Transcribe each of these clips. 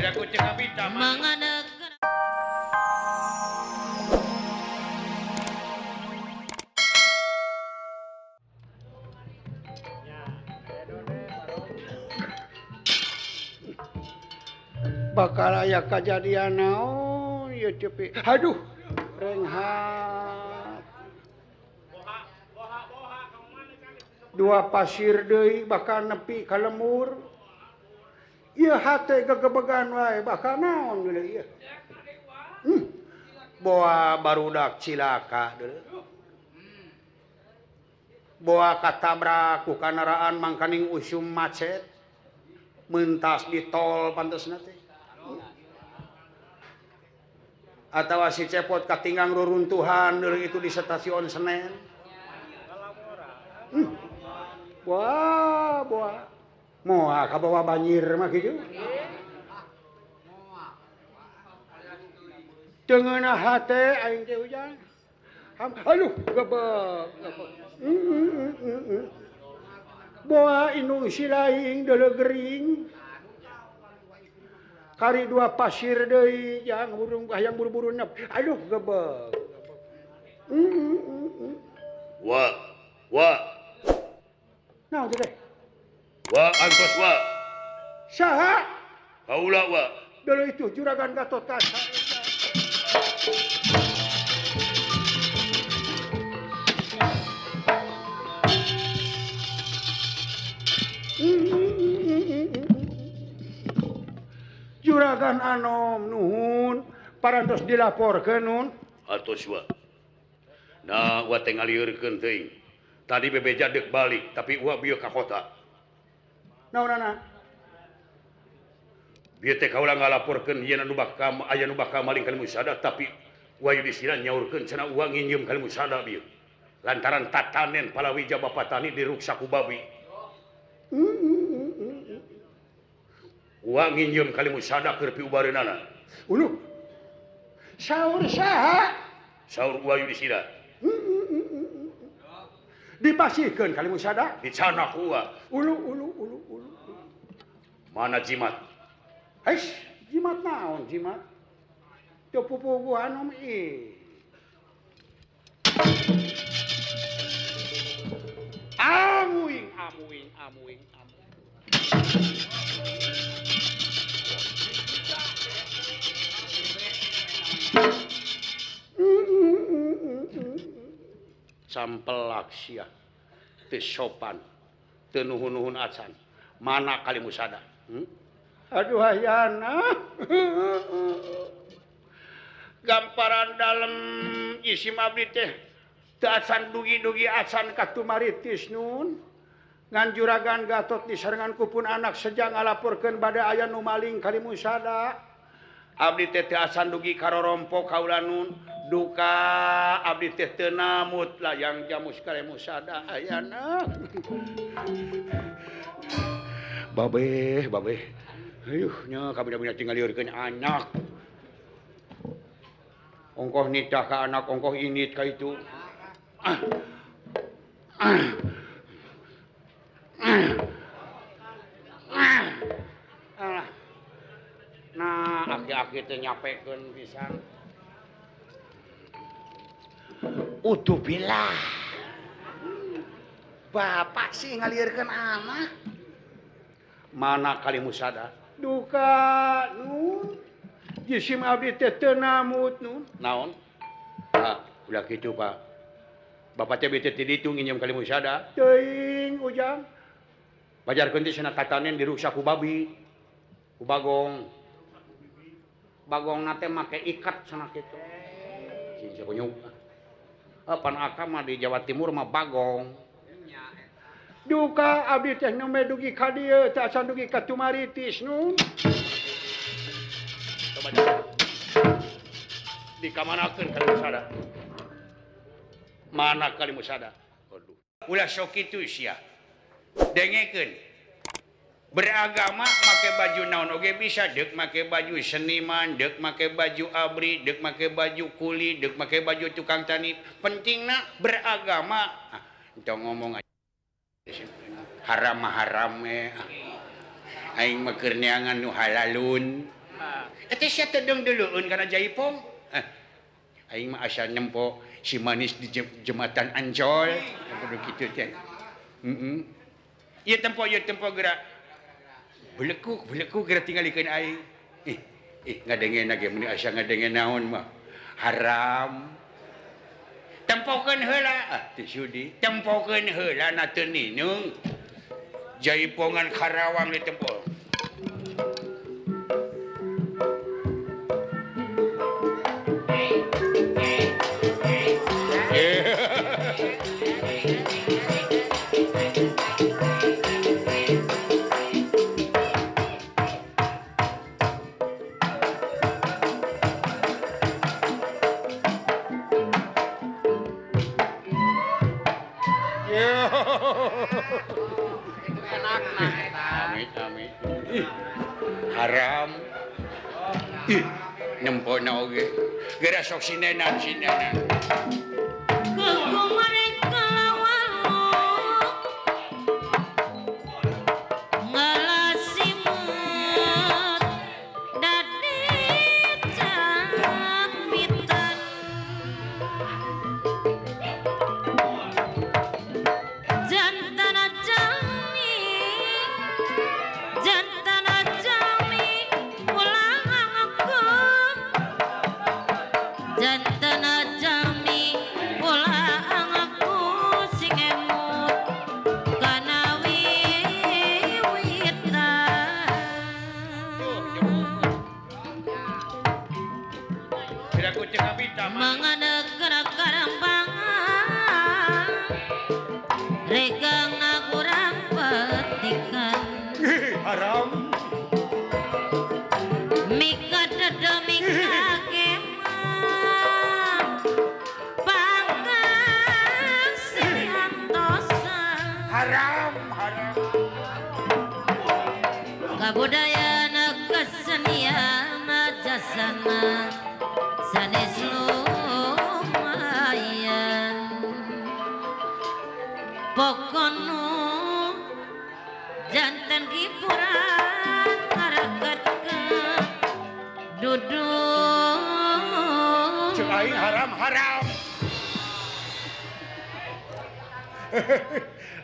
Daku teu kabita mah. Bakal aya kajadian naon ieu cepi. Aduh, renghat. Dua pasir deui bakal nepi ka lemur. Ieu hate gegebegan wae bakal naon deui ieu. Boa barudak cilaka deui. Boa katabrak ku kandaraan mangkaning usum macet. Mentas di tol pantesna teh. Atawa si cepot katinggang ruruntuhan deui itu di stasiun Senen. Wah, boa. Moal kabawa banjir mah kitu. Teu ngeunah hate aing teh ujang. Aduh, gebeg, gebeg. Boa indung si laing deuleu gering. Kari dua pasir deui jang burung hayang buru-buru nep. Aduh, gebeg. Wa, wa. Naon teh? Wa antos wa. Saha? Kaula wa. Deuleu itu juragan Gatot Kaca. Juragan Anom nuhun parantos dilaporkeun nun. Atos wa. Nah, wa teh ngalieurkeun teuing. Tadi bebeja deuk balik, tapi wa bieu ka kota. Naonana? Bieu teh kaula ngalaporkeun yen anu bakal aya nu bakal maling ka musada, tapi wa Yudistira nyaurkeun cenah wa nginjeum ka musada bieu. Lantaran tatanen palawija bapa tani diruksa ku babi. Wa nginjeum ka musada keur piubareunana. Uluh. Saur saha? Saur wa Yudistira. Dipasihkeun kali musada? Dicana ku wa. Ulu ulu ulu ulu. Mana jimat? Hais, jimat naon jimat? Teu pupuguhan om ieu. Amuing amuing amuing amuing. Sampelak sia teu sopan teu nuhun-nuhun acan mana kali musada. Aduh hayana. Gamparan dalem isim abdi teh teu acan dugi-dugi acan katumaritis nun. Ngan juragan Gatot disarengan ku pun anak sejang ngalaporkeun bade aya nu maling kali musada. Abdi teh teu acan dugi karorompok kaula nun. Duka abdi teh teu namut layang jamus kali musada ayana. Babeh, babeh. Ayuh nya kabina-bina tinggal liurkeun anak. Ongkoh nitah ka anak, ongkoh init ka itu. Nah, aki-aki teh nyapekeun pisan. Udubillah. Bapak sih ngalirkeun anak. Mana kali musada? Duka nun. Jisim abdi teh teu namut nun. Naon? Ah, ulah kitu, Pak. Bapak teh bete ti ditu nginjem kali musada. Teuing ujang. Bajarkeun teh cenah tatanen diruksa ku babi. Ku bagong. Bagongna teh make ikat cenah kitu. Cing kunyuk. Pan akam mah di Jawa Timur mah bagong. Duka abdi teh nembe dugi ka dieu teh acan dugi ka tumaritis nun. Coba dikamanakeun kali musada. Mana kali musada? Aduh. Ulah sok kitu sia. Dengekeun. Beragama make baju naon oge bisa, deuk make baju seniman, deuk make baju abri, deuk make baju kuli, deuk make baju tukang tani. Pentingna beragama. Ah, entong ngomong aja. Haram mah haram we. Aing mah keur neangan nu halalun. Eta sia teh deung-deuleueun kana jaipong. Aing mah asa nempo si manis di jembatan Ancol. Kudu kitu teh. Heeh. Ieu tempo geura. Belekuk geura tingalikeun aing. Ih ngadenge ge mun asa ngadenge naon mah. Haram. Tempokeun heula. Ah, teu sudi. Tempokeun heula na teu ninung. Jaipongan Karawang ditempo. Haram. Ih, nempona oge. Geura sok sinenan sinenan.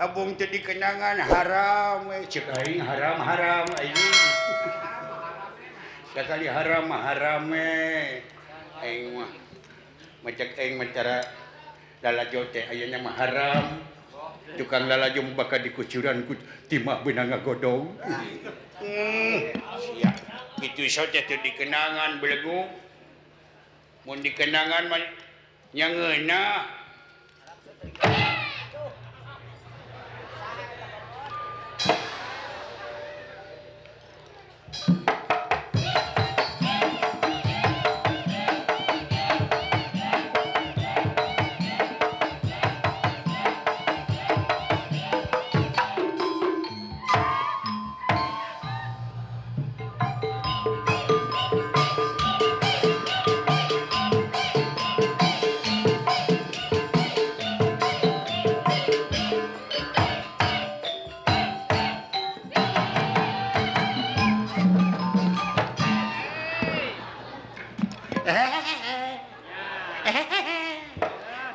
Abung teu dikenangan haram we ceuk aing haram-haram aing. Sakali haram mah haram we. Aing mah macak aing mah cara lalajo teh ayeuna mah haram. Tukang lalajo bakal dikucuran ku timah beunang ngagodong. Sia. Kitu so teh teu dikenangan belegu. Mun dikenangan mah nya ngeunah.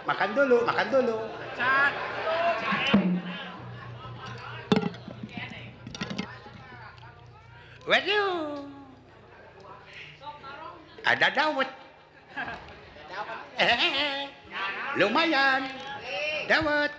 Makan dulu. Waduh. Ada dawet. Lumayan. Dawet.